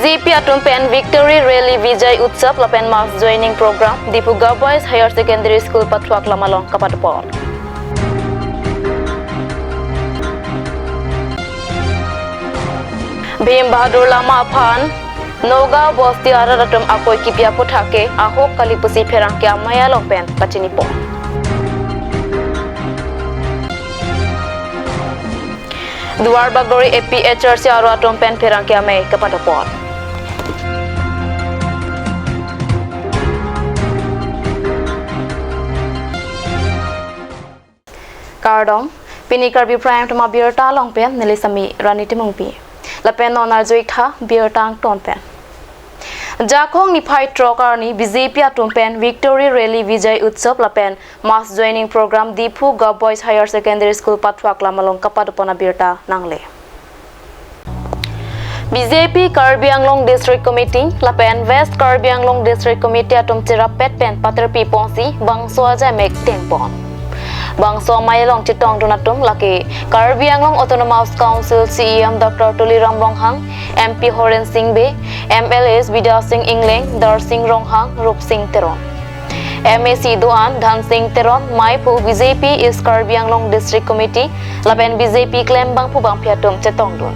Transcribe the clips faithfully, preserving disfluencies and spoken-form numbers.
B J P atum pen Victory Rally, Vijay Utsav lapen Mass Joining Program Diphu Girls Boys Higher Secondary School pathuak lam along kapado pon. Bhim Bahadur Lama aphan Nagaon bosti arat atum akoi kipi aphuthak ke ahok kali pusi pherangke amei along pen pachini pon. Duar Bagori A P H R C aro atum pen pherangke amei kapado pon. Kardom, pini Karbi Prime Time abirta along pen neli Sami Rani Timungpi. Lapen non arju-ik tha birta angton pen. Jakhong niphai throk arni B J P atum pen Victory Rally, Vijay Utsav lapen Mass Joining Program Diphu Girls Boys Higher Secondary School pathuak lam along kapado pon abirta nangle. B J P Karbi Anglong District Committee lapen West Karbi Anglong District Committee atum cherap pet pen paterpi ponsi bangso ajai mek teng pon. Bangso amei along chetongdun atum lake Karbi Anglong Autonomous Council C E M Doctor Tuliram Ronghang, M P Horen Sing Bey, M L As Bidya Sing Engleng, Darsing Ronghang, Rupsing Teron. M A C do-an Dhansing Teron, meiphu B J P East Karbi Anglong District Committee lapen B J P klembangphu bangphi atum chetongdun.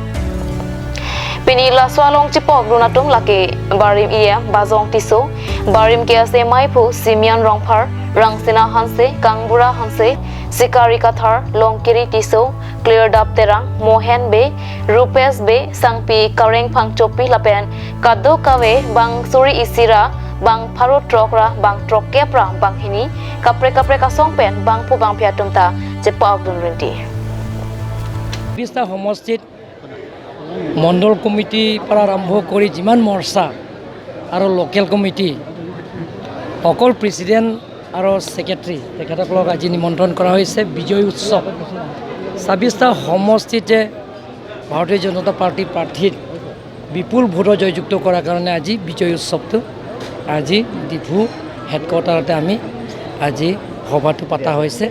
Pini laso along chepokdun atum lake Barim E M Bajong Tisso, Barim K S A meiphu Simeon Rongphar, Rangsina Hanse, Kangbura Hanse, Sikari Kathar, Longkiri Tisso, Klirdap Terang, Mohen Bey, Rupesh Bey, Sangpi Kareng Phangchopi lapen kadokave bang suri isi ra, bang pharo throk ra, bang throkkep ra, bang hini, kaprek kaprek asong pen bangphu bangphi atum ta chepokdun rinti. ছাব্বিশটা সমষ্টিত মণ্ডল কমিটিৰ পৰা আৰম্ভ কৰি যিমান মৰ্চা আৰু local committee, অকল প্ৰেচিডেণ্ট আৰু ছেক্ৰেটাৰী, তেখেতসকলক আজি নিমন্ত্ৰণ কৰা হৈছে বিজয় উৎসৱ। ছাব্বিশটা সমষ্টিতে ভাৰতীয় জনতা পাৰ্টীৰ প্ৰাৰ্থীক বিপুল ভোটত জয়যুক্ত কৰাৰ কাৰণে আজি বিজয় উৎসৱটো আজি ডিফু হেডকোৱাৰ্টাৰতে আমি আজি সভাটো পতা হৈছে।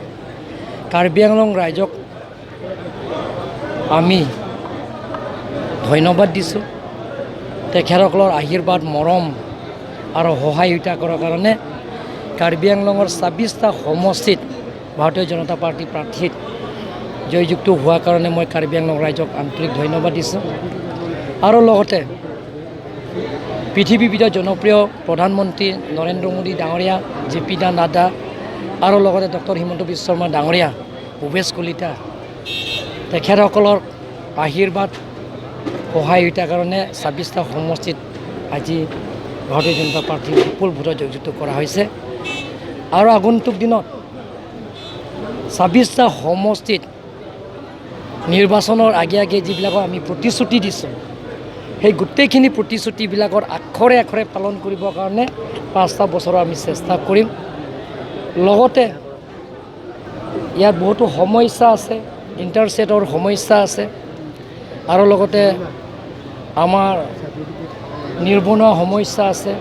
কাৰ্বি আংলং ৰাইজক আমি ধন্যবাদ দিছোঁ। তেখেতসকলৰ আশীৰ্বাদ, মৰম আৰু সহায়িতা কৰাৰ কাৰণে কাৰ্বি আংলঙৰ ছাব্বিশটা সমষ্টিত ভাৰতীয় জনতা পাৰ্টীৰ প্ৰাৰ্থীত জয়যুক্ত হোৱাৰ কাৰণে মই কাৰ্বি আংলং ৰাইজক আন্তৰিক ধন্যবাদ দিছোঁ। আৰু লগতে পৃথিৱীৰ ভিতৰত জনপ্ৰিয় প্ৰধানমন্ত্ৰী নৰেন্দ্ৰ মোদী ডাঙৰীয়া, জে পি নাড্ডা আৰু লগতে ডক্টৰ হিমন্ত বিশ্ব শৰ্মা ডাঙৰীয়া, ভূপেশ কলিতা, তেখেতসকলৰ আশীৰ্বাদ, সহায়িতাৰ কাৰণে ছাব্বিশটা সমষ্টিত আজি ভাৰতীয় জনতা পাৰ্টী বিপুল ভোটত জয়যুক্ত কৰা হৈছে। আৰু আগন্তুক দিনত ছাব্বিশটা সমষ্টিত নিৰ্বাচনৰ আগে আগে যিবিলাকক আমি প্ৰতিশ্ৰুতি দিছোঁ, সেই গোটেইখিনি প্ৰতিশ্ৰুতিবিলাকৰ আখৰে আখৰে পালন কৰিবৰ কাৰণে পাঁচটা বছৰৰ আমি চেষ্টা কৰিম। লগতে ইয়াত বহুতো সমস্যা আছে, ইণ্টাৰষ্টেটৰ সমস্যা আছে, আৰু লগতে আমাৰ নিবনুৱা সমস্যা আছে,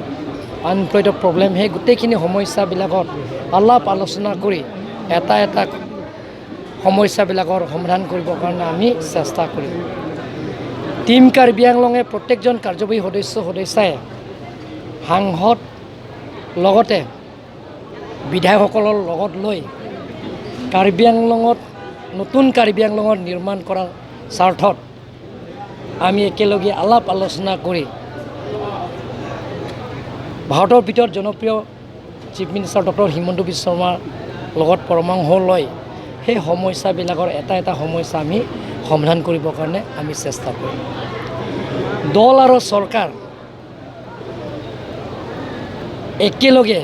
আনএমপ্লয়ডৰ প্ৰব্লেম। সেই গোটেইখিনি সমস্যাবিলাকত আলাপ আলোচনা কৰি এটা এটা সমস্যাবিলাকৰ সমাধান কৰিবৰ কাৰণে আমি চেষ্টা কৰিম। টিম কাৰ্বি আংলঙে প্ৰত্যেকজন কাৰ্যবাহী সদস্য সদস্যাই সাংসদ লগতে বিধায়কসকলৰ লগত লৈ কাৰ্বি আংলঙত, নতুন কাৰ্বি আংলঙত নিৰ্মাণ কৰাৰ স্বাৰ্থত আমি একেলগে আলাপ আলোচনা কৰি ভাৰতৰ ভিতৰত জনপ্ৰিয় চিফ মিনিষ্টাৰ ডক্টৰ হিমন্ত বিশ্ব শৰ্মাৰ লগত পৰামৰ্শ লৈ সেই সমস্যাবিলাকৰ এটা এটা সমস্যা আমি সমাধান কৰিবৰ কাৰণে আমি চেষ্টা কৰিম। দল আৰু চৰকাৰ একেলগে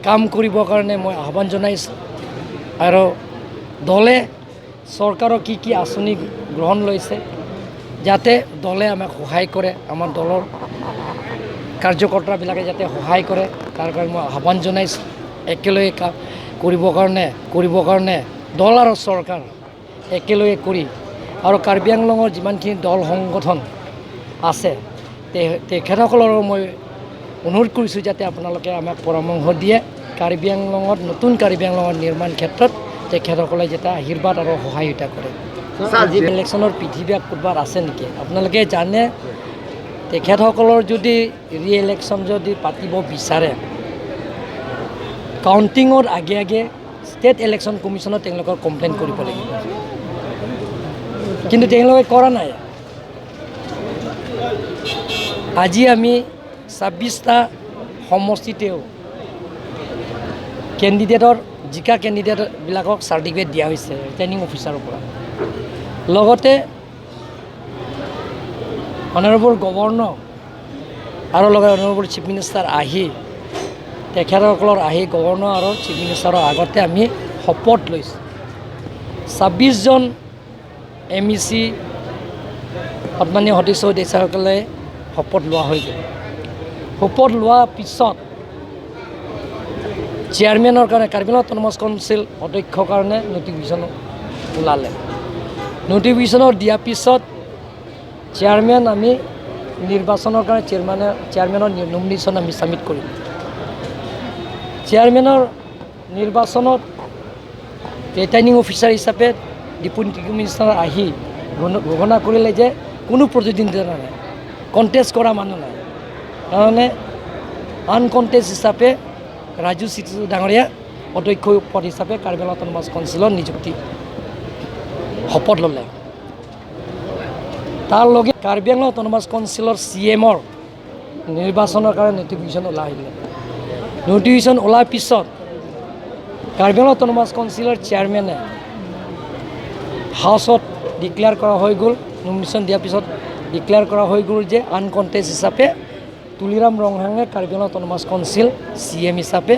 কাম কৰিবৰ কাৰণে মই আহ্বান জনাইছোঁ। আৰু দলে চৰকাৰৰ কি কি আঁচনি গ্ৰহণ লৈছে, যাতে দলে আমাক সহায় কৰে, আমাৰ দলৰ কাৰ্যকৰ্তাবিলাকে যাতে সহায় কৰে, তাৰ কাৰণে মই আহ্বান জনাইছোঁ। একেলগে কা-, কৰিবৰ কাৰণে, কৰিবৰ কাৰণে দল আৰু চৰকাৰ একেলগে কৰি আৰু কাৰ্বি আংলঙৰ যিমানখিনি দল সংগঠন আছে, তে-, তেখেতসকলৰো মই অনুৰোধ কৰিছোঁ যাতে আপোনালোকে আমাক পৰামৰ্শ দিয়ে। কাৰ্বি আংলঙত, নতুন কাৰ্বি আংলঙৰ নিৰ্মাণ ক্ষেত্ৰত তেখেতসকলে যাতে আশীৰ্বাদ আৰু সহায়িতা কৰে। ছাৰ, আজি ইলেকশ্যনৰ পিঠিভাগ ক'ৰবাত আছে নেকি? আপোনালোকে জানে, তেখেতসকলৰ যদি ৰিইলেকশ্যন যদি পাতিব বিচাৰে, কাউণ্টিঙৰ আগে আগে ষ্টেট ইলেকশ্যন কমিশ্যনত তেওঁলোকৰ কমপ্লেইন কৰিব লাগিব। কিন্তু তেওঁলোকে কৰা নাই। আজি আমি ছাব্বিছটা সমষ্টিতেও কেণ্ডিডেটৰ, জিকা কেণ্ডিডেটবিলাকক চাৰ্টিফিকেট দিয়া হৈছে ৰিটাৰ্ণিং অফিচাৰৰ পৰা। লগতে অনাৰেবল গভৰ্ণৰ আৰু লগে অনাৰেবল চিফ মিনিষ্টাৰ আহি, তেখেতসকলৰ আহি গভৰ্ণৰ আৰু চিফ মিনিষ্টাৰৰ আগতে আমি শপত লৈছোঁ। ছাব্বিছজন এম ই চি সন্মানীয় সদস্য সদস্যসকলে শপত লোৱা হৈ গ'ল। শপত লোৱাৰ পিছত চেয়াৰমেনৰ কাৰণে, কাৰ্বি আংলং অট'নমাছ কাউন্সিল অধ্যক্ষৰ কাৰণে নটিফিকেশ্যন ওলালে। নটিফিকেশ্যনৰ দিয়াৰ পিছত চেয়াৰমেন আমি নিৰ্বাচনৰ কাৰণে চেয়াৰমেনে, চেয়াৰমেনৰ নি-, নমিনেশ্যন আমি ছাবমিট কৰিম। চেয়াৰমেনৰ নিৰ্বাচনত ৰিটাৰ্ণিং অফিচাৰ হিচাপে ডেপুটি মিনিষ্টাৰ আহি ঘোষ-, ঘোষণা কৰিলে যে কোনো প্ৰতিদ্বন্দ্বিতা নাই, কণ্টেষ্ট কৰা মানুহ নাই, কাৰণে আনকণ্টেষ্ট হিচাপে ৰাজু চিত্ত ডাঙৰীয়া অধ্যক্ষ পদ হিচাপে কাৰ্বি আংলং অট'নমাছ কাউন্সিলৰ নিযুক্তি শপত ল'লে। তাৰ লগে কাৰ্বি আংলং অট'নমাছ কাউন্সিলৰ চি এমৰ নিৰ্বাচনৰ কাৰণে নটিফিকেশ্যন ওলাই আহিলে। নটিফিকেশ্যন ওলাৰ পিছত কাৰ্বি আংলং অট'নমাছ কাউন্সিলৰ চেয়াৰমেনে হাউচত ডিক্লেয়াৰ কৰা হৈ গ'ল, নমিনেশ্যন দিয়াৰ পিছত ডিক্লেয়াৰ কৰা হৈ গ'ল যে আনকণ্টেষ্ট হিচাপে তুলিৰাম ৰংহাঙে Karbi Anglong autonomous council C M হিচাপে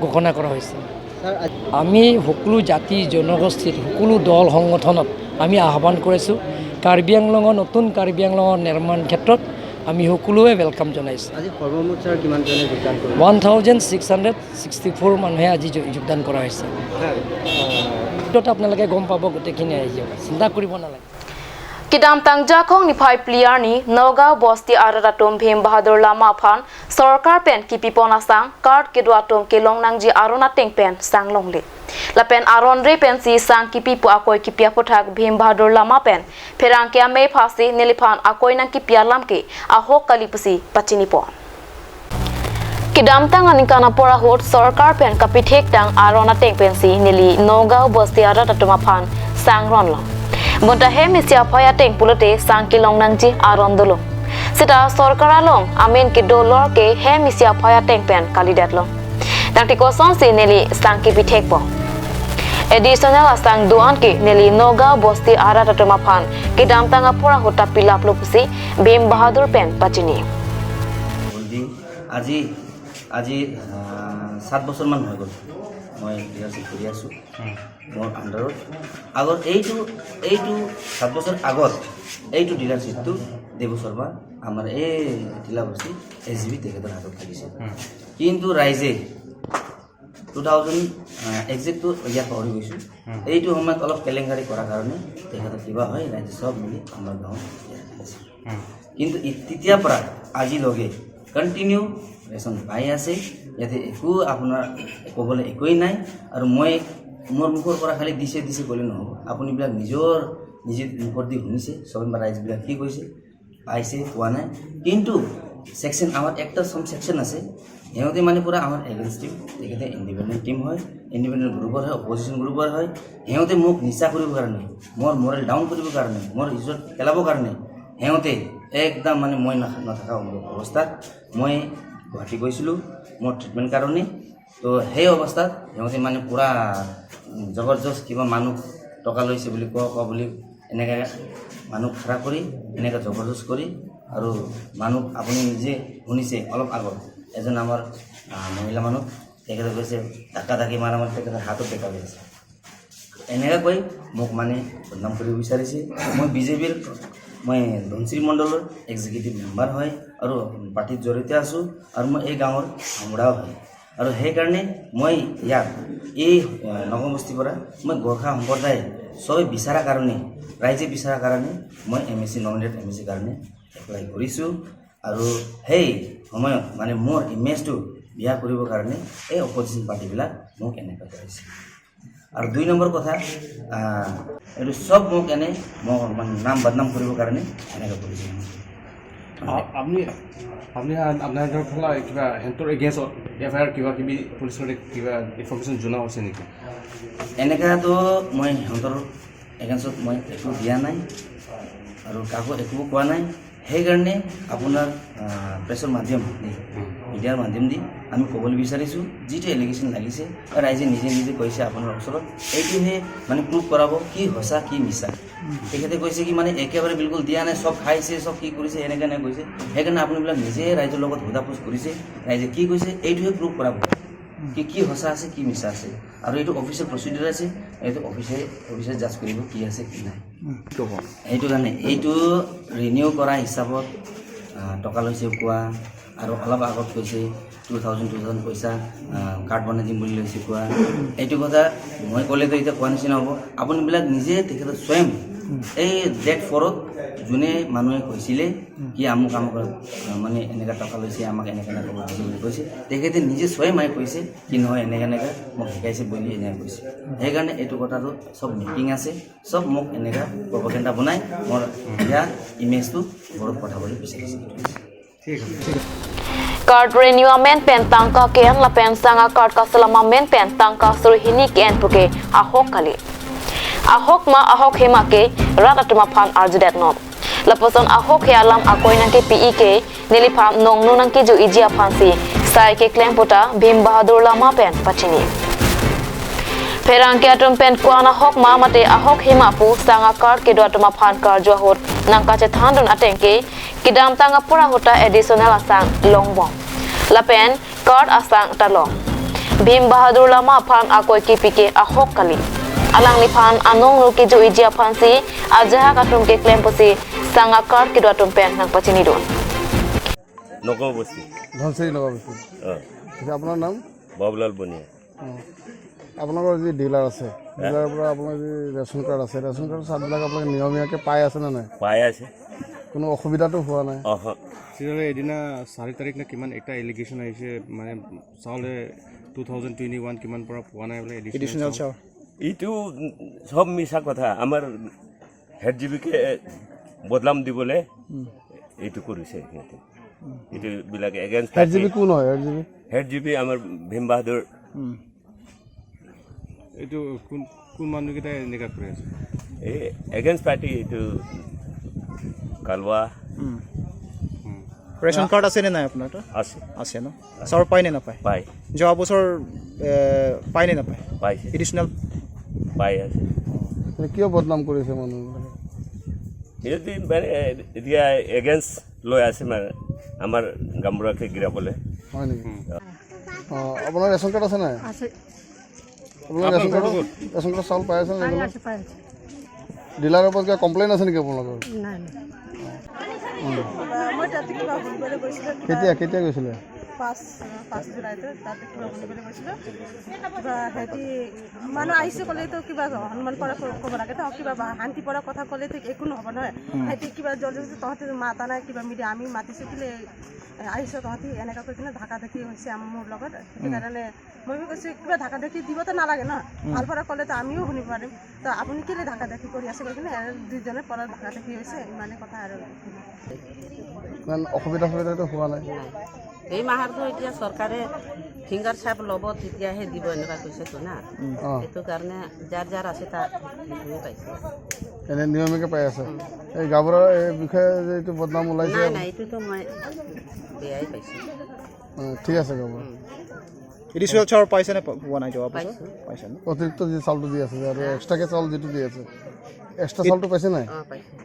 ঘোষণা কৰা হৈছে। ছাৰ, আজি আমি সকলো জাতি জনগোষ্ঠীৰ সকলো দল সংগঠনত আমি আহ্বান কৰিছোঁ, কাৰ্বি আংলঙৰ, নতুন কাৰ্বি আংলঙৰ নিৰ্মাণ ক্ষেত্ৰত আমি সকলোৱে ৱেলকাম জনাইছোঁ। আজি সৰ্বমুঠ ছাৰ কিমানজনে যোগদান কৰিলে? One thousand six hundred sixty four মানুহে আজি যো-, যোগদান কৰা হৈছে। ছাৰ, আহ, ক্ষেত্ৰত আপোনালোকে গম পাব গোটেইখিনি আহি যাব, চিন্তা কৰিব নালাগে। Kedamtang Jakhong niphai phli arni Nagaon bosti arat atum Bhim Bahadur Lama aphan sorkar pen kipipon asang card kedo atum kelong nangji aron ateng pen sang longle. Lapen aron re pensi sang kipi pu akoi kipi aphuthak Bhim Bahadur Lama pen pherangke amei aphasi neliphan akoi nangkipi alam ke ahok kali pusi pachinipon. Kedamtang aningkan apor ahut sorkar pen kapithek tang aron ateng pensi neli Nagaon bosti arat atum aphan sang ronlo. Bonta hem isi aphai ateng pulote sang kelong nangji aron dolo. Seta sorkar along amen kedo lor ke hem isi aphai ateng pen kalidet lo. Tangte kosonsi neli sang kipithekpo? Additional asang do-an ke neli Nagaon bosti arat atum aphan kedamtang apor ahut ta pilaplo pusi Bhim Bahadur pen pachini. আজি, আজি, আহ, সাত বছৰমান হৈ গ'ল মই লিডাৰশ্বিপ কৰি আছোঁ। হুম। মোৰ আণ্ডাৰত আগত এইটো, এইটো সাত বছৰ আগত এইটো ডিলাৰশ্বিপটো দেৱ শৰ্মা, আমাৰ এই তিলাবস্তি এছ জি বি তেখেতৰ হাতত থাকিছিল। হুম। কিন্তু ৰাইজে টু থাউজেণ্ড, আহ, একজেক্টটো ইয়াত পাহৰি গৈছোঁ। হুম। এইটো সময়ত অলপ কেলেংকাৰী কৰাৰ কাৰণে তেখেতৰ কিবা হয়, ৰাইজে চব মিলি আমাৰ গাঁৱত ইয়াত আনিছে। হুম। কিন্তু ই-, তেতিয়াৰ পৰা আজিলৈকে কণ্টিনিউ ৰেচন পাই আছে। ইয়াতে একো আপোনাৰ ক'বলৈ একোৱেই নাই। আৰু মই মোৰ মুখৰ পৰা খালি দিছে দিছে ক'লে নহ'ব, আপুনিবিলাক নিজৰ নিজে মুখৰ দি শুনিছে, চবে বা ৰাইজবিলাক কি কৈছে, পাইছে, পোৱা নাই। কিন্তু ছেকশ্যন, আমাৰ একটা সম ছেকশ্যন আছে, সিহঁতে মানে পূৰা আমাৰ এগেইনষ্ট টিম, তেখেতে ইণ্ডিপেণ্ডেণ্ট টিম হয়, ইণ্ডিপেণ্ডেণ্ট গ্ৰুপৰ হয়, অপজিশ্যন গ্ৰুপৰ হয়। সিহঁতে মোক নিচা কৰিবৰ কাৰণে, মোৰ মৰেল ডাউন কৰিবৰ কাৰণে, মোৰ ইজ্জত পেলাবৰ কাৰণে সিহঁতে একদম মানে মই নাথা-, নাথাকা অৱস্থাত মই গুৱাহাটী গৈছিলোঁ মোৰ ট্ৰিটমেণ্ট কাৰণে। তো সেই অৱস্থাত সিহঁতে মানে পূৰা, উম, জবৰদস্ত কিবা মানুহ টকা লৈছে বুলি কোৱা, কোৱা বুলি এনেকৈ মানুহ খাৰা কৰি, এনেকৈ জবৰদস্ত কৰি, আৰু মানুহ আপুনি নিজে শুনিছে অলপ আগত, এজন আমাৰ, আহ, মহিলা মানুহ, তেখেতে কৈছে, ধাক্কা ধাক্কি মাৰা মাৰি তেখেতৰ হাতত দেখা গৈছে। এনেকৈ কৈ মোক মানে বদনাম কৰিব বিচাৰিছে। মই বি জে পিৰ, মই ধনশিৰি মণ্ডলৰ এক্সিকিউটিভ মেম্বাৰ হয় আৰু পাৰ্টিত জড়িত আছোঁ আৰু মই এই গাঁৱৰ হামুৰাও হয়। আৰু সেইকাৰণে মই ইয়াত এই, আহ, নগাঁও বস্তিৰ পৰা মই গোৰ্খা সম্প্ৰদায় চবে বিচৰা কাৰণে, ৰাইজে বিচৰা কাৰণে মই M A C, nominated M A চি কাৰণে এপ্লাই কৰিছোঁ। আৰু সেই সময়ত মানে মোৰ ইমেজটো বেয়া কৰিবৰ কাৰণে এই অপজিশ্যন পাৰ্টিবিলাক মোক এনেকুৱা কৰিছে। আৰু দুই নম্বৰ কথা, আহ, এইটো চব মোক এনে মোৰ মানে নাম বদনাম কৰিবৰ কাৰণে এনেকুৱা কৰিছে। আ-, আপুনি, আপুনি আ-, আপোনাৰ ফালে কিবা সিহঁতৰ এগেইনষ্টত এফ আই আৰ কিবা কিবি পুলিচৰ কিবা ইনফৰমেশ্যন জনোৱা হৈছে নেকি? এনেকাতো মই সিহঁতৰ এগেইনষ্টত মই একো দিয়া নাই আৰু কাকো একো কোৱা নাই। সেইকাৰণে আপোনাৰ, আহ, প্ৰেছৰ মাধ্যম দি, মিডিয়াৰ মাধ্যম দি আমি ক'বলৈ বিচাৰিছোঁ, যিটো এলিগেশ্যন লাগিছে বা ৰাইজে নিজে নিজে কৈছে আপোনাৰ ওচৰত, এইটোহে মানে প্ৰুভ কৰাব কি সঁচা কি মিছা। তেখেতে কৈছে কি মানে একেবাৰে বিলকুল দিয়া নাই, চব খাইছে, চব কি কৰিছে, এনেকে এনেকে কৈছে। সেইকাৰণে আপোনালোকে নিজে ৰাইজৰ লগত সোধা পোছ কৰিছে, ৰাইজে কি কৈছে এইটোহে প্ৰুভ কৰাব কি কি সঁচা আছে কি মিছা আছে। আৰু এইটো অফিচিয়েল প্ৰচিডিউৰ আছে, এইটো অফিচে অফিচে জাজ কৰিব কি আছে কি নাই। এইটো কাৰণে এইটো ৰিনিউ কৰা হিচাপত, আহ, টকা লৈছে কোৱা আৰু অলপ আগত কৈছে টু থাউজেণ্ড টু থাউজেণ্ড পইচা, আহ, কাৰ্ড বনাই দিম বুলি লৈছে কোৱা। এইটো কথা মই ক'লেতো এতিয়া কোৱা নিচিনা হ'ব। আপোনালোকে নিজে তেখেতৰ স্বয়ং এই ডেট ফ'ৰত যোনে মানুহে কৈছিলে কি আমুক আমুক, আহ, মানে এনেকা টকা লৈছে, আমাক এনেকা এনেকা কৰি দিছে বুলি কৈছে, তেখেতে নিজে স্বয়ং আহি কৈছে কি নহয় এনেকা এনেকা মোক শিকাইছে বুলি এনেকা কৈছে। সেইকাৰণে এইটো কথাটো চব মেকিং আছে, চব মোক এনেকা প্ৰপাগেণ্ডা বনাই মোৰ এতিয়া ইমেজটো ঘৰত পঠাবলৈ বিচাৰিছে। Card renew amen pen tangka ke-en lapen sang a-card kaselam amen pen tangka suri hini ke-en puke ahok kali. Ahok ma ahok he ma ke rat atum aphan arjudetnon. Lapuson ahok he alam akoi nangkepi-i ke neliphan nongno nangkeju-iji aphansi sai keklem puta Bhim Bahadur Lama pen pachini. Pherangke atum pen ko-an ahok ma mate ahok he ma pu sang a-card kedo atum aphan karju ahut nangkachethandun ateng ke kedamtang apor ahut ta additional asang longbom. Lapen card asang ta long. Bhim Bahadur Lama aphan akoi kepi ke ahok kali. Alangliphan anongno keju-iji aphansi ajahak atum keklem pusi sang a-card kedo atum pen nangpachinidun. Nagaon বস্তি। ধনশিৰি নগাঁও বস্তি। অ। আচ্ছা, আপোনাৰ নাম? বাবুলাল বনিয়া। অ। আপোনালোকৰ যি ডিলাৰ আছে, হা? ডিলাৰৰ পৰা আপোনাৰ যি ৰেচন কাৰ্ড আছে, ৰেচন কাৰ্ডৰ চাউলবিলাক আপোনালোকে নিয়মীয়াকৈ পাই আছে নে নাই? পাই আছে। কোনো অসুবিধাটো হোৱা নাই? অহ। তেতিয়াহ'লে এদিনা চাৰি তাৰিখ নে কিমান একটা এলিগেশ্যন আহিছে, মানে চাউলে টু থাউজেণ্ড টুৱেণ্টি ওৱান কিমান পৰা পোৱা নাই বোলে এডিশ্যনেল চাউল। এইটো চব মিছা কথা। আমাৰ হেড জি বিকে বদনাম দিবলৈ এইটো কৰিছে সিহঁতে। এইটো বিলাক এগেইনষ্ট হেড জি বি কোন হয়? Head G B? Head G B আমাৰ ভীম বাহাদুৰ। এইটো কোন, কোন মানুহকেইটাই এনেকা কৰি আছে? এই এগেইনষ্ট পাৰ্টি এইটো কালৱা। ৰেচন কাৰ্ড আছে নে নাই আপোনাৰ তাত? আছে। আছে ন? চাউল পায় নে নাপায়? পায়। যোৱা বছৰ, এ, পায় নে নাপায়? পাইছে। এডিশ্যনেল? পাই আছে। মানে কিয় বদনাম কৰিছে মানুহবিলাকে? সিহঁতে মানে এতিয়া এগেইনষ্ট লৈ আছে মানে আমাৰ গাঁওবুঢ়াকে গিৰাবলৈ। হয় নেকি? অ, আপোনাৰ ৰেচন কাৰ্ড আছে নাই? আছে। আপোনাৰ ৰেচন কাৰ্ড, ৰেচন কাৰ্ড চাউল পাই আছে নে? পাই আছে, পাই আছে। ডিলাৰৰ ওপৰত কিবা কমপ্লেইন আছে নেকি আপোনালোকৰ? নাই, নাই। মই তাতে কিবা শুনিবলৈ গৈছিলোঁ, কিবা কেতিয়া, কেতিয়া গৈছিলে? পাঁচ, পাঁচ জুলাইতে তাতে কিবা শুনিবলৈ গৈছিলোঁ। কিবা সিহঁতি মানুহ আহিছে ক'লেতো কিবা সন্মান পৰা ক-, ক'ব লাগে, তো কিবা বা শান্তি পৰা কথা ক'লেতো একো নহ'ব নহয়। সিহঁতি কিবা জলজবস্তি তহঁতে মাতা নাই, কিবা মিডিয়া আমি মাতিছোঁ কেলে আহিছ তহঁতি, এনেকা কৈ কিনে ধাকা ধাকি হৈছে আম-, মোৰ লগত। সেইকাৰণে মই কৈছোঁ কিবা ধাকা ধাকি দিবতো নালাগে ন, ভাল পৰা ক'লেতো আমিও শুনিব পাৰিম। তো আপুনি কেলে ধাকা ধাকি কৰি আছে কৈ কিনে দুইজনৰ পৰা ধাকা ধাকি হৈছে, ইমানেই কথা আৰু। ইমান অসুবিধা সুবিধাটো হোৱা নাই? নাই। এই মাহৰতো এতিয়া চৰকাৰে ফিংগাৰ ছাপ ল'ব, তেতিয়াহে দিব, এনেকুৱা কৈছেতো না। অ। সেইটো কাৰণে যাৰ যাৰ আছে, তাৰ সেইটোৱে পাইছে। এনে নিয়মীয়াকৈ পাই আছে? এই গাঁওবুঢ়াৰ এই বিষয়ে যে এইটো বদনাম ওলাইছে? নাই, নাই, এইটোতো মই বেয়াই পাইছোঁ। অ, ঠিক আছে, গাঁওবুঢ়া। এডিশ্যনেল চাউল পাইছে নে প-, পোৱা নাই যোৱা বছৰ? পাইছোঁ। পাইছে ন? অতিৰিক্ত যি চাউলটো দি আছে যে আৰু এক্সট্ৰাকৈ চাউল যিটো দি আছে, এক্সট্ৰা চাউলটো পাইছে নাই? অ, পাইছোঁ।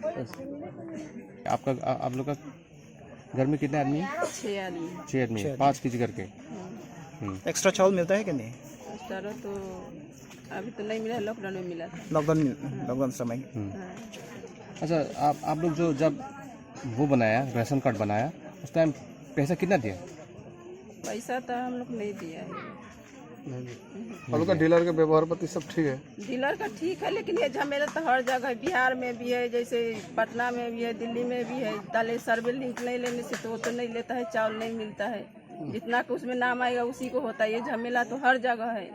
आपका, आ-, आप लोग का घर में कितने आदमी हैं? छह आदमी। छह आदमी, छह आदमी। पाँच केजी करके। हम्म। एक्स्ट्रा चावल मिलता है कि नहीं? एक्स्ट्रा तो अभी तो नहीं मिला, लॉकडाउन में मिला था। लॉकडाउन में, लॉकडाउन समय। हम्म। हाँ। अच्छा, आप, आप लोग जो जब वो बनाया, राशन कार्ड बनाया, उस टाइम पैसा कितना दिया? पैसा तो हम लोग नहीं दिया है। नहीं, नहीं। आप लोग का डीलर का व्यवहार पाती सब ठीक है? डीलर का ठीक है, लेकिन ये झमेला तो हर जगह है। बिहार में भी है, जैसे पटना में भी है, दिल्ली में भी है। ताले सर्वे लिंक नहीं लेने से तो वो तो नहीं लेता है, चावल नहीं मिलता है। जितना को उसमें नाम आएगा, उसी को होता है। ये झमेला तो हर जगह है।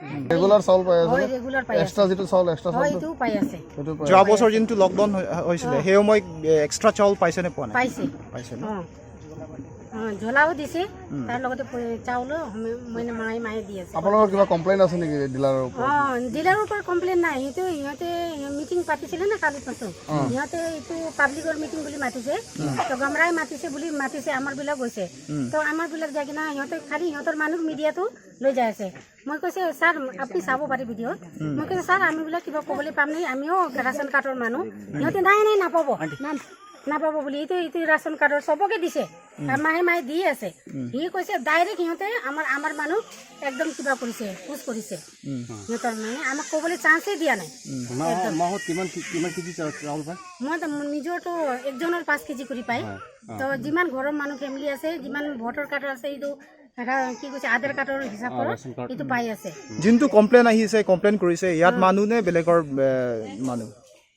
ৰেগুলাৰ চাউল পাই আছে হয়, নে? ৰেগুলাৰ পাই আছে। এক্সট্ৰা যিটো চাউল, এক্সট্ৰা হয়, চাউলটো? এইটোও পাই আছে। সেইটো পাই যোৱা আছে। বছৰ যোনটো লকডাউন হৈ- হৈছিলে, অ। সেই সময় এ, এক্সট্ৰা চাউল পাইছে নে পোৱা নাই? পাইছে। পাইছে ন? অ। অ, জ্বলাও দিছে, উম। তাৰ লগতে প-, চাউলো সময়-, মানে মাহে মাহে দি আছে। আপোনালোকৰ কিবা কমপ্লেইন আছে নেকি ডিলাৰৰ ওপৰত? অ, ডিলাৰৰ ওপৰত কমপ্লেইন নাই। সেইটো সিহঁতে মিটিং পাতিছিলে না কালি পৰশু। অ। সিহঁতে এইটো পাব্লিকৰ মিটিং বুলি মাতিছে। উম। তো গমৰাই মাতিছে বুলি মাতিছে, আমাৰ বিলাক গৈছে। উম। তো আমাৰ বিলাক যাই কিনা সিহঁতে খালি সিহঁতৰ মানুহ মিডিয়াটো লৈ যাই আছে। মই কৈছে, "ছাৰ, আপুনি চাব পাৰে ভিডিঅ'ত।" উম। মই কৈছে, "ছাৰ, আমি বোলে কিবা ক'বলৈ পাম নেকি? আমিও ৰেচন কাৰ্ডৰ মানুহ।" সিহঁতে, "নাই, নাই, নাপাব। না-, নাপাব" বুলি। এইটো, এইটো ৰেচন কাৰ্ডৰ চবকে দিছে। উম। আৰু মাহে মাহে দি আছে। উম। সি কৈছে, ডাইৰেক্ট সিহঁতে আমাৰ, আমাৰ মানুহ একদম কিবা কৰিছে, পুচ কৰিছে। উম। সিহঁতৰ মানে আমাক ক'বলৈ চান্সেই দিয়া নাই। উম। মাহ-, একদম। মাহত কিমান কি-, কিমান কেজি চাউল, চাউল পায়? মই তো মোৰ নিজৰতো একজনৰ পাঁচ কেজি কৰি পায়। হয়। অ। তো যিমান ঘৰৰ মানুহ ফেমিলি আছে, যিমান ভোটাৰ কাৰ্ড আছে, এইটো এটা কি কৈছে, আধাৰ কাৰ্ডৰ হিচাপ অ, কৰা, ৰেচন কাৰ্ড। এইটো পাই আছে। যোনটো কমপ্লেইন আহিছে, কমপ্লেইন কৰিছে, ইয়াত উম। মানুহ নে বেলেগৰ, এ, মানুহ?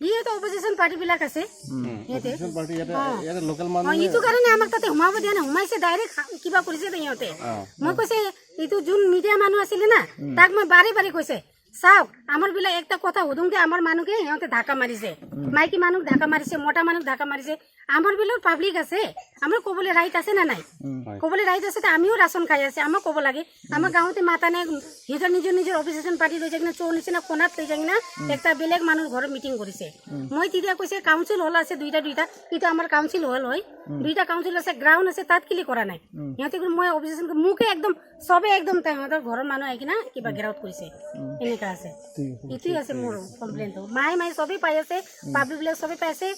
ইয়াতে অপজিশ্যন পাৰ্টি বিলাক আছে। উম। ইয়াতে। অপজিশ্যন পাৰ্টি ইয়াতে, অ। ইয়াতে লোকেল অ, মানুহ নে? এইটো কাৰণে আমাক তাতে সোমাব দিয়া নাই, সোমাইছে ডাইৰেক্ট কিবা কৰিছে দে সিহঁতে। অ। মই কৈছে, এইটো যোন মিডিয়া মানুহ আছিলে না, উম। তাক মই বাৰে বাৰে কৈছে, চাওক, আমাৰ বিলাক একটা কথা সুধোতে আমাৰ মানুহকে সিহঁতে ধাক্কা মাৰিছে। উম। মাইকী মানুহ ধাক্কা মাৰিছে, মতা মানুহ ধাক্কা মাৰিছে। আমাৰ বিলাক পাব্লিক আছে, আমাৰ ক'বলৈ ৰাইট আছে না নাই? উম। হয়। ক'বলৈ ৰাইট আছে, তে আমিও ৰেচন খাই আছে, আমাক ক'ব লাগে। আমাৰ গাঁৱতে মাতা নাই, সিহঁতৰ নিজৰ নিজৰ অপজিশ্যন পাৰ্টি লৈ যাই কিনে চোৰ নিচিনা কোনাত লৈ যাই কিনে উম। একটা বেলেগ মানুহৰ ঘৰত মিটিং কৰিছে। উম। মই তেতিয়া কৈছে কাউন্সিল হল আছে দুইটা দুইটা, কিন্তু আমাৰ কাউন্সিল হল হয়, উম। দুইটা কাউন্সিল আছে, গ্ৰাউণ্ড আছে, তাত কেলে কৰা নাই? উম। সিহঁতে কিন্তু মই অপজিশ্যন মোকে একদম চবে একদম তাই সিহঁতৰ ঘৰৰ মানুহ আহি কিনে কিবা উম। ঘেৰাও কৰিছে। উম। এনেকা আছে। ঠিক আছে, এইটোৱে ঠিক আছে আছে। মোৰ কমপ্লেইনটো। মাহে মাহে চবেই পাই আছে, উম। পাব্লিক বিলাক চবেই পাই আছে,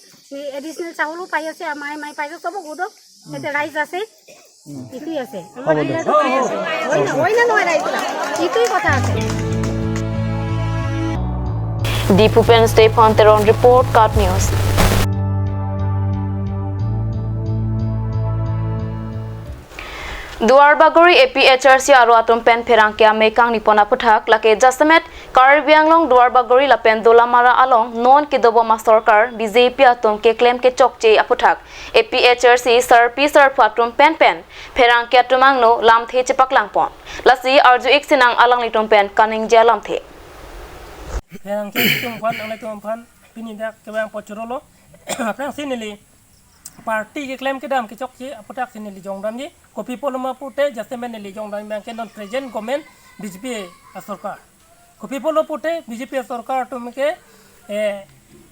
এডিশ্যনেল চাউলো পাই আছে, মাহে মাহে পাই আছে, চবক সোধক। উম। এতিয়া ৰাইজ আছে, উম। এইটোৱে আছে। হ'ব আমাৰ দে। ইয়াতো পাই আছে। হয় না, হয় না নহয় ৰাইজ? এইটোৱে কথা আছে। Diphu pen Stephen Teron report, KAT News. Duarbagori A P H R C aro atum pen pherangke amei kangni pon aphuthak lake jasemet Karbi Anglong Duarbagori lapen Dolamara along non kedobom asarkar B J P atum keklem kechokche aphuthak A P H R C sarpi sarpo atum pen pen pherangke atum angno lamthe chepaklang pon. Lasi arju-ik sinang alanglitum pen kaningje alamthe. Pherangke atum aphan, nanglitum aphan pini dak kevang pochorolo. Aphrangsi neli party keklem kedam kechokche aphuthak si neli jongdamji. Kopi pulo ma pute jasemet neli jongdam abang ke non present government B J P asorkar. Kopi pulo pute B J P asorkar atum ke, eh,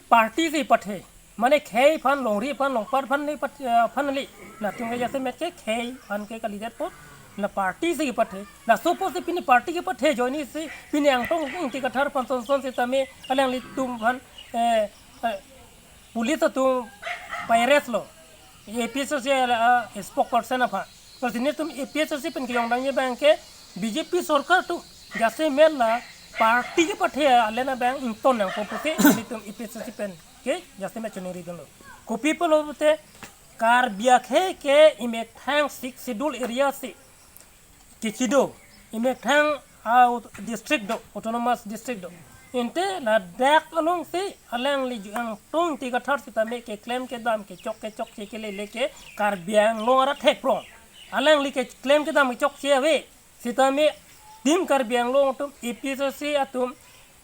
party si pathe. Mane khei aphan, longri aphan, longpar aphan ni pat-, eh, aphan li. Latum ke jasemet ke khei aphan ke kalidet po. La party si pathe. Laso apotsi pini party kepathe ajoine si pini Angtong Ingti Kathar aphan son son sitame alanglitum aphan, eh, eh, police atum pa-arrest lo. A P H R C, ah, spokesperson aphan. Lasi nelitum A P H R C pen kejongdamji abang ke B J P sorkar atum jasemet la party kepathe ale na abang ington nangpo pusi nelitum A P H R C pen ke jasemet choningri dunlo. Kopi pulo pute Karbi akhei ke emethang Sixth Schedule area si kechido, emethang a aut-, district do, autonomous district do. Ante ladak alongsi alangli ju Angtong Ingti Kathar sitame keklem kedam kechok kechokche kelele ke Karbi Anglong arat thekprong. Alangli keklem kedam kechokche ave. Sitame Team Karbi Anglong atum, A P H R C atum,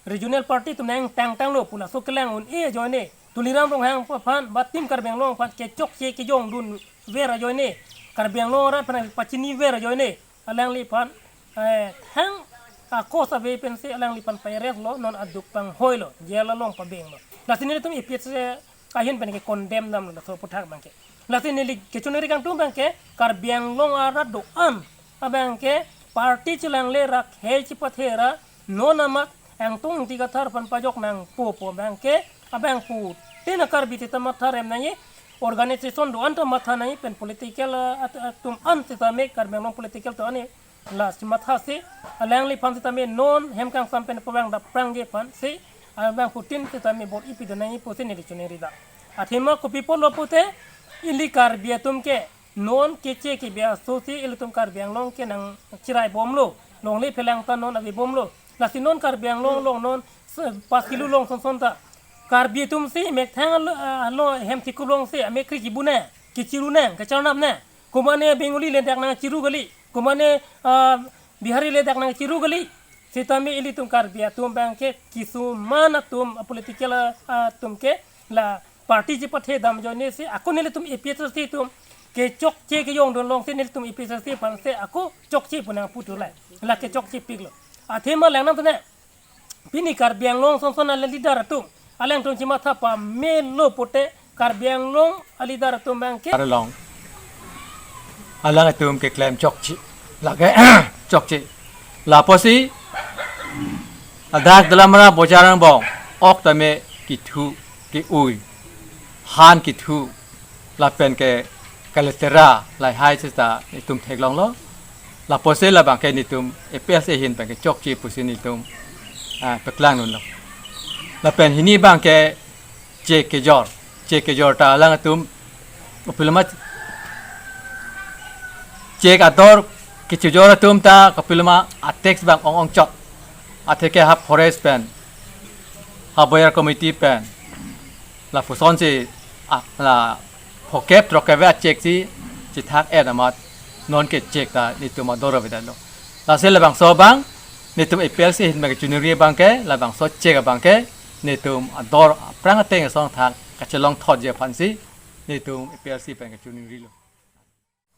regional party atum nangtangtanglo pu laso kelang un-e ajoine, Tuliram Ronghang aphan ba Team Karbi Anglong aphan kechokche kejongdunver ajoine, Karbi Anglong arat aphan pachiniver ajoine, alangliphan, eh, thang akos ave pensi alangliphan pa-arrest lo, non aduk panghoilo, jail along pabenglo. Lasi nelitum A P H R C ahin pen ke condemn damlo laso aphuthak abang ke. Lasi neli kechoningri kangtung abang ke Karbi Anglong arat do-an abang ke party chelangle ra khei chepathe ra non amat Angtong Ingti Kathar aphan pajok nangpo pu abang ke abangphutin a Karbi seta matha rem nangji, organization do-an ta matha nangji pen political, ah, at-, atum an sitame Karbi Anglong political do-an ni la si matha si alangliphan sitame non hem kangsam pen pavang dapprangji aphan si abangphutin sitame bor-i pidun nangji pusi neli choningri dak. Athema kopi pulo pute ili Karbi atum ke non keche kebi aso si ilitum Karbi Anglong ke nangchirai bomlo, longle phelang ta non ave bomlo. Lasi non Karbi Anglong along non se-, pas kilo along son son ta Karbi atum si methang alo, alo hem thikup along si amekhri chibu nang, kechiru nang, kacharnap nang. Komane Bengali le dak nangchiru kali, komane, ah, Bihari le dak nangchiru kali. Sitame ilitum Karbi atum abangke kisuman atum a political, ah, atum ke la party chepathe dam ajoine si ako nelitum A P H L C atum kechokche kejongdun longsi nelitum A P H L C aphan si ako chokche pu nangputhu, lake chokchepiklo. Athema lang nangtune. Pini Karbi Anglong sonson a leader atum, alangtum chematha pamelo pute Karbi Anglong a leader atum abangke. Arlong. Alangtum keklem chokche. Lake chokche. Lapusi adak Dolamara bojar angbong, ok tame kethu, ke-ui, han kethu, lapen ke kaletera lahai seta itum theklonglo. Lapusi labangke nelitum A P H L C ahin abangke chokche pusi nelitum, ah, paklang dunlo. Lapen hini abangke chek kejor, chek kejor ta alangtum kopiloma chek ador kechejor atum ta kopiloma a tax abang ong-ongchot. Atheke ha forest pen, ha bojar committee pen, lapusonsi, ah, la phokep throkkep a chek si chethak-et amat non ke chek ta nelitum ador avedetlo. Lasi labangso abang nelitum A P H L C ahin abangke choningri abangke, labangso chek abangke nelitum ador aphrang ateng asong thak kachelongthotji aphansi nelitum A P H L C abangke choningrilo.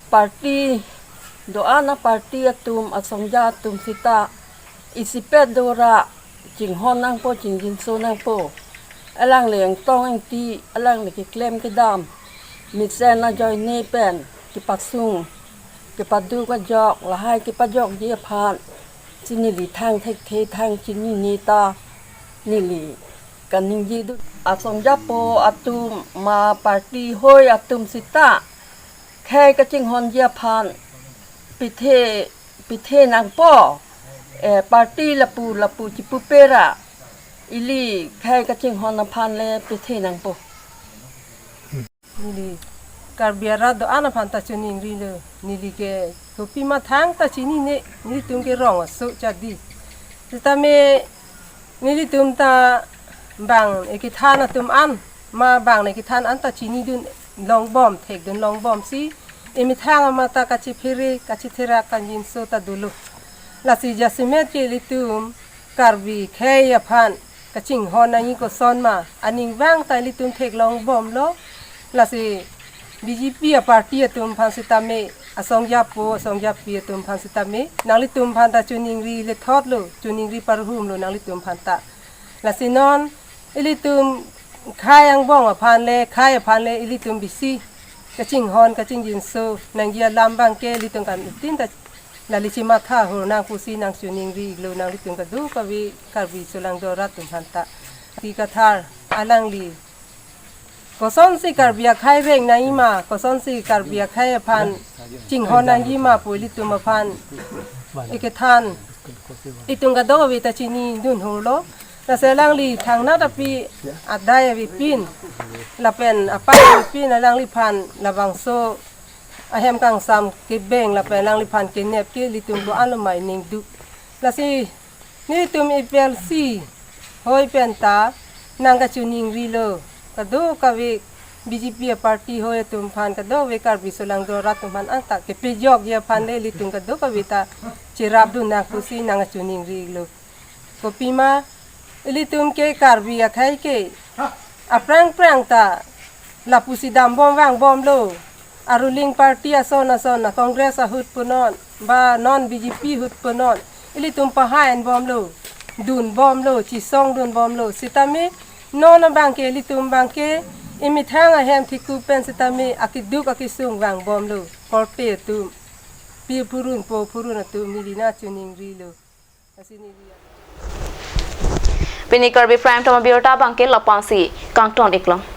Party, do-an a party atum, asongja atum seta isipet dora chinghon nangpo, chingjinso nangpo. Alangli Angtong Ingti, alangli keklem kedam, mesen ajoine pen kepasung, kepaduk ajok, lahai kepajokji aphan si neli thang thekthe, thang chinine ta neli kaningje dun. Asongjapo atum ma party hoi atum seta khei kachinghonji aphan pithe, pithe nangpo. Eh, party lapu lapu chipupe ra ili khei kachinghon aphan le pithe nangpo. Neli Karbi arat do-an aphan ta choningrilo, neli ke kopima thangta chinine, nelitum ke rong aso chadi. Sitame nelitum ta bang ekethan atum an, ma bang ekethan an ta chinidun longbom, thekdun longbomsi emethang amat ta kachephere, kachetherak kangjinso ta dolo. Lasi jasemet ke ilitum Karbi khei aphan kachinghon nangji koson ma, aning vang ta ilitum theklongbomlo. Lasi B J P a party atum aphan sitame, asongjapo, asongjapi atum aphan sitame, nanglitum aphan ta choningri lethotlo, choningri parhumlo nanglitum aphan ta. Lasi non ilitum khei angbong aphan le, khei aphan le ilitum bisi kachinghon, kachingjinso nangji alam abangke ilitum kan itin ta nangli chematha hor nang pusi nangchoningrilo nanglitum kadokave Karbi solangdo arat atum aphan ta. Ti Kathar alangli kosonsi Karbi akhei veng nangji ma, kosonsi Karbi akhei aphan chinghon nangji ma pu ilitum aphan ekethan itum kadokave ta chinidun holo. Lasi alangli thangnat api adai avepin lapen apai avepin alangliphan labangso ahem kangsam kebeng lapen alangliphan kenep ke ilitum ko alomai ningduk. Lasi nelitum A P H L C hoi pen ta nangkachoningrilo, kadokave B J P a party hoi atum aphan, kadokave Karbi solangdo arat atum aphan anta kepejokji aphan le ilitum kadokave ta cherapdun nang pusi nangkachoningrilo. Kopima ilitum ke Karbi akhei ke aphrang phrang ta lapusi dambom vangbomlo. A ruling party ason ason, a Congress ahut punon, ba non B J P ahut punon, ilitum pahai enbomlo, dunbomlo, chisongdunbomlo. Sitame non abangke ilitum abangke emethang ahem thikup pen sitame akeduk akesung vangbomlo. Korte atum, pi phurun po phurun atum, neli nangchoningrilo. Lasi neli. Pini Karbi Prime Time abirta abangke lapu-ansi kangton-iklo.